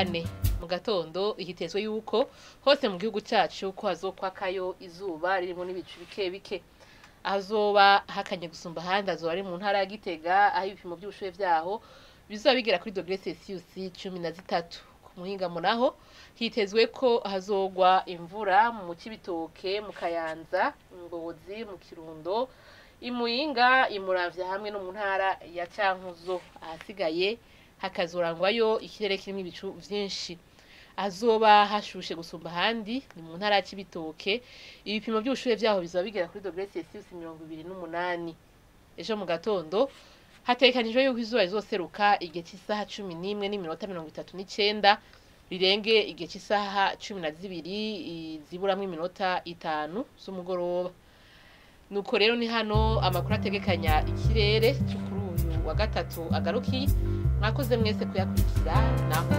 kane mu gatondo hitezwe yuko hose mu gihugu cyacu ko hazokwakayo izuba ririmo n'ibicu bike bike. Ahazoba hakanye gusumba ahandi azoba ari mu ntara ya Gitega, aho ibipimo by'ubushuhe vyaho bizoba bigera kuri dogere Celsius 13. Ku muhingamo naho hitezwe ko hazogwa imvura mu Cibitoke, mu Kayanza, Ngozi, mu Kirundo, Imuyinga, Imuramvya hamwe no mu ntara ya Cankuzo. Ahasigaye hakazorangwayo ikirere kirimwo ibicu vyinshi. Azoba hashushe gusumba ahandi ni mu ntara ya Cibitoke, ibipimo by'ubushuhe vyaho bizoba bigera kuri dogere Celsius 28. Ejo mu gatondo hategekanijwe yuko izuba rizoseruka igihe c'isaha 11:39 rirenge igihe c'isaha 12 ziburamwo iminota 5 z'umugoroba. Nuko rero ni hano amakuru ategekanya ikirere cyo kuri uyu wa gatatu agarukiye. Mwakoze mwese kuyakurikira, naho.